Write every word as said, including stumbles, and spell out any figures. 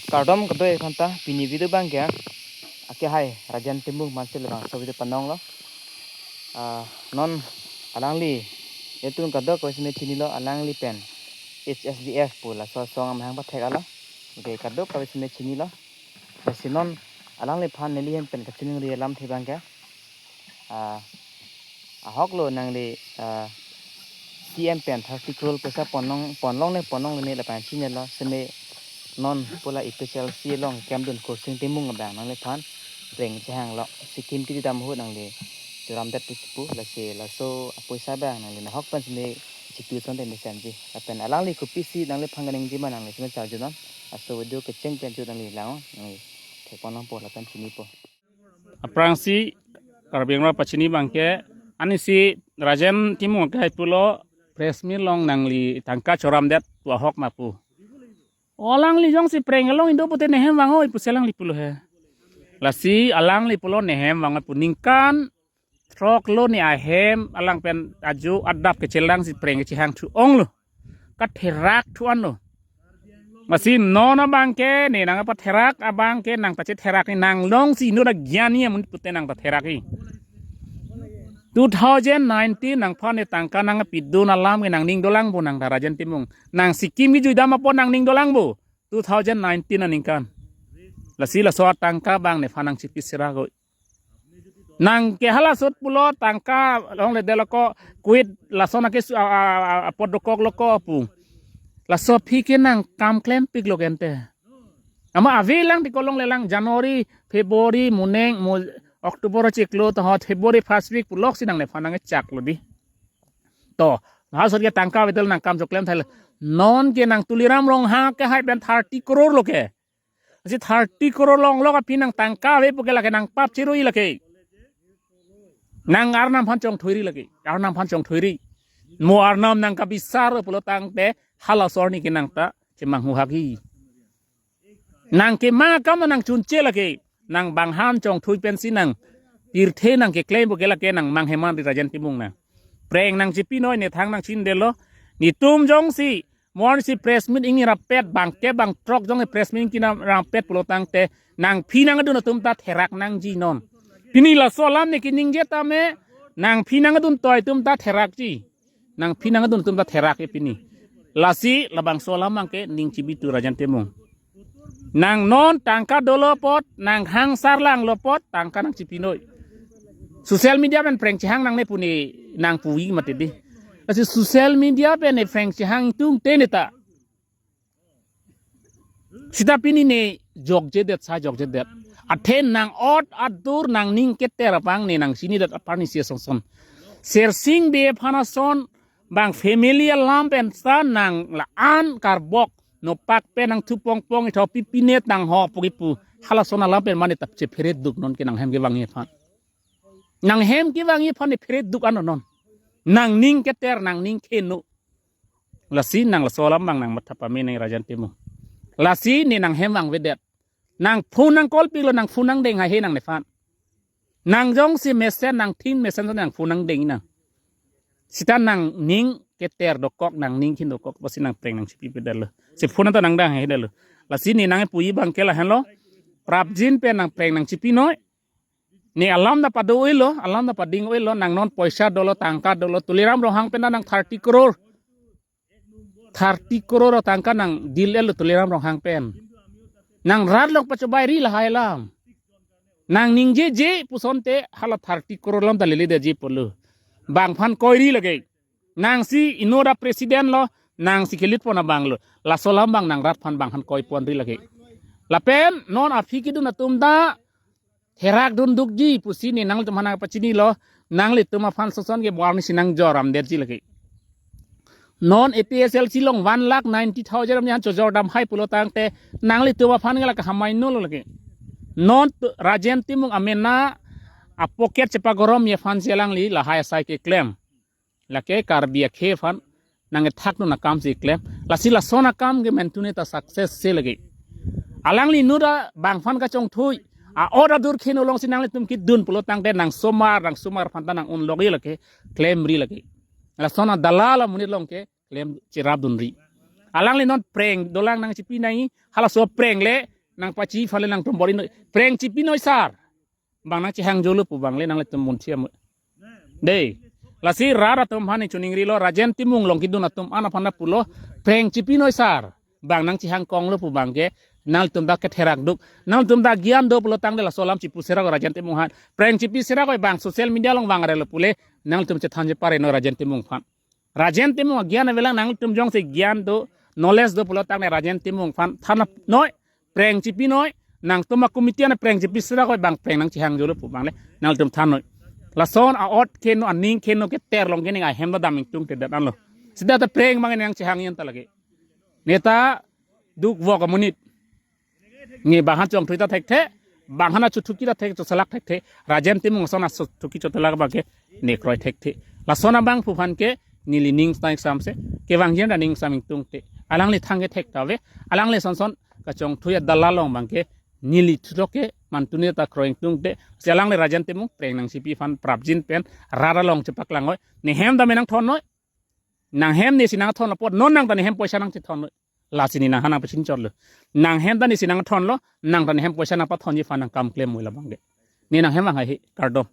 Kardom kadokave aphanta, pini video abangke, ake hai Rajen Timung mansi labangso video panonglo. Ah, non alangli itum kadokave seme chinilo, alangli pen H S D F pu laso asong amahang pathek alo. Oke, kadokave seme chinilo. Lasi non alangliphan neli hem pen kachiningri alamthe abangke, ah, ahoklo nangli, ah, C M pen thirty crore poisa ponlong, ponlongne ponlonglone lapen chinilo, seme non pu la A P H L C along keklemdun Khorsing Timung abang nangliphan preng chehanglo, Sikkim kejui dam ahut nangli choramdet pusi pu, lasi laso apoisa abang nangli nahok pen seme chipi asonte mesenji. Lapen alangli kopisi nangliphan kaningje ma nangli seme charjunon. Laso video kecheng pen jut nangli lang, nangli thekponlongpo lapen chinipo. Aphrangsi Karbi Anglong pachini abangke, anisi Rajen Timung ke hai pulo, press meet along nangli tangka choramdet pu ahok ma pu. O alangli jongsi preng along indo pute nehem vang-oi pusi alangli pulo he. Lasi alangli pulo nehem vang-oi pu, ningkan throklo ne ahem alang pen ajo adap kechelangsi preng kechehang thu-onglo. Katherak thu anlo. Lasi non abangke ne nangpatherak abangke nangpachetherak ne, nang jongsi inut agyani amonit pute nangpatherak-i. Two thousand nineteen nangphan ne tangka nangpidun alam ke nangning dolang bo nang ta Rajen Timung. Nang Sikkim kejui dam apot nangning dolang bo. Two thousand nineteen aningkan. Lasi laso atangka abang nephan nangchipi serak-oi. Nang ke hala sot pulo tangka longledetlo ko, kuit lason ake su-, a, a, a, apot dokoklo ko pu. Laso aphi ke nang kam klempiklo ke ante. Amat avelang ti ko longlelang January, February, moneng, mo, October chiklo, to hot February first week puloksi nang nephan nangchaklo di. To, hala sot ke tangka avedet nang kam choklem thailo. Non ke nang Tuliram Ronghang ke hai pen thirty crore lo ke. Lasi thirty crore longlok aphi nang tangka ave puke lake nangpap chirui lake. Nang Arnam aphan chongthuiri lake. Arnam aphan chongthuiri. Mo Arnam nangkabisar pulo tangte halaso arni ke nang ta chemanghu hak-i. Nang kemang akam nang chunche lake. Nang bang aphan chongthui pensi nang pirthe nang keklem puke lake nang mangheman di Rajen Timung nang. Preng nangchipinoi, ne thang nangchindelo. Netum jongsi mo arnisi press meet ingni rapet, bangkep bangthrok jongsi press meet ingni rapet pulo tangte nangphi nangdun atum ta therak nangji non. Pini laso alam ne keningje tame, nangphi nangdun toi atum ta therakji. Nangphi nangdun atum ta therak-i pini. Lasi labangso alam abangke ning chibi tu Rajen Timung. Nang non tangka dolo apot, nang hangsar langlo apot, tangka nangchipinoi. Social media pen preng chehang nangne pu ne nangpu-i mati di. Lasi social media pen ne preng chehang tungte ne ta. Sita pini ne jokjedet, sa jokjedet. Athe nang ot adur nangning keter abang ne nangchinidet apar ni si asonson. Sersing Bey aphan ason bang family alam pen sa nang la-an karbok nopak pen nangthu pongpong, itho pipinet nang ho puki pu. Halason alam pen mane tap chephere duk non ke nanghem kevangji aphan. Nanghem kevangji aphan ne phere duk ano non. Nangning keter, nangning kheno. Lasi nang laso alam abang nang matha pame nang Rajen Timung. Lasi ne nanghem vangvedet. Nang phone nang call piklo, nang phone nangdeng haihe nang nephan. Nang jongsi mesen, nang thin mesen nang phone nangdeng nang. Sita nangning keter dokok, nangning khin dokok, lasi nang preng nangchipipedetlo. Si phone ta nangdang haihedetlo. Lasi ne nangpu-i abangke lahenlo. Prapjin pen nang preng nangchipinoi. Ne alam ta pado-oilo, alam ta pading-oilo, nang non poisa dolo, tangka dolo, Tuliram Ronghang pen ta nang thirty crore. Thirty crore tangka nang deal-etlo Tuliram Ronghang pen. Nang rat along pachobairi lahai alam. Nang ningjeje pusonte hala thirty crore alam ta leledetji pulo. Bang aphan koiri lake. Nangsi inut a-president lo, nangsi kelitpon abang lo. Laso alam abang nang rat aphan bang aphan koiponri lake. Lapen non aphi kedun atum ta therak dun dukji pusi ne nanglitum aphan nangpachinilo, nanglitum aphan soson ke mo arnisi nangjoramdetji lake. Non A P H L C along one lakh ninety thousand arni aphan chojordam hai pulo tangte nanglitum aphan ke lake hamainolo lake. Non tu-, Rajen Timung amena a-pocket chepagoromji aphansi alangli lahai asai keklem. Lake Karbi akhei aphan nangkethakdun akamsi keklem. Lasi lason akam ke mentune ta success-se lake. Alangli inut abang aphan kachongthui, a-ot adur kheno alongsi nanglitum kedun pulo tangte nang somar, nang somar aphan ta nang unlokji lake, klemri lake. Lason adalal amonit along ke klem cherapdunri. Alangli non preng dolang nangchipi nangji, halaso preng le nangpachi aphan le nangtum bor-inoi. Preng chipinoi sar. Bang nangchehang jolo pu abang le nanglitum munthi amu. Dei. Lasi rat atum aphan ne choningrilo, Rajen Timung along kedun atum an aphan ta pulo, preng chipinoi sar. Bang nangchehang konglo pu abang ke, nanglitum ta ketherak duk. Nanglitum ta gyan do pulo tangte laso alam chipu serak Rajen Timung aphan. Preng chipi serak oi, bang social media along vang arelo pule, nanglitum chethan cheparenoi Rajen Timung aphan. Rajen Timung agyan avelang, nanglitum jongsi gyan do, knowledge do pulo tangte Rajen Timung aphan thannon. Preng chipinoi, nangtum a-committee an preng chipi serak oi, bang preng nangchehang jolo pu abang le nanglitum thannon. Lason a-ot keno, aning keno, keter long kening ahem ta dam ingtungte det anlo. Seta ta preng abang nangchehang yen ta lake. Neta duk vok amonit. Ne bang aphan chongthui ta thekthe, bang aphan achothuki ta thek, chosalak thekthe, Rajen Timung ason achothuki chosalak abang ke ne kroi thekthe. Lason abangphu aphan ke neli ning ta ingsamse, kevangji an ta ning ingsam ingtungte. Alangli thang ke thek ta ave, alangli son son kachongthui adala along abang ke neli thuthok ke mantuni ta kroi ingtungte. Si alangli Rajen Timung preng nangchipi aphan prapjin pen rat along chepaklang oi. Ne hem ta me nangthonnoi. Nanghem nesi nangthonlo apot non nang ta nehem poisa nangchethon. Lasi ne nang aphan nangpachinchotlo. Nanghem ta nesi nangthonlo, nang ta nehem poisa nangpathonji aphan nangkam klem moi labang ke. Ne nanghem vang hai hi, kardom.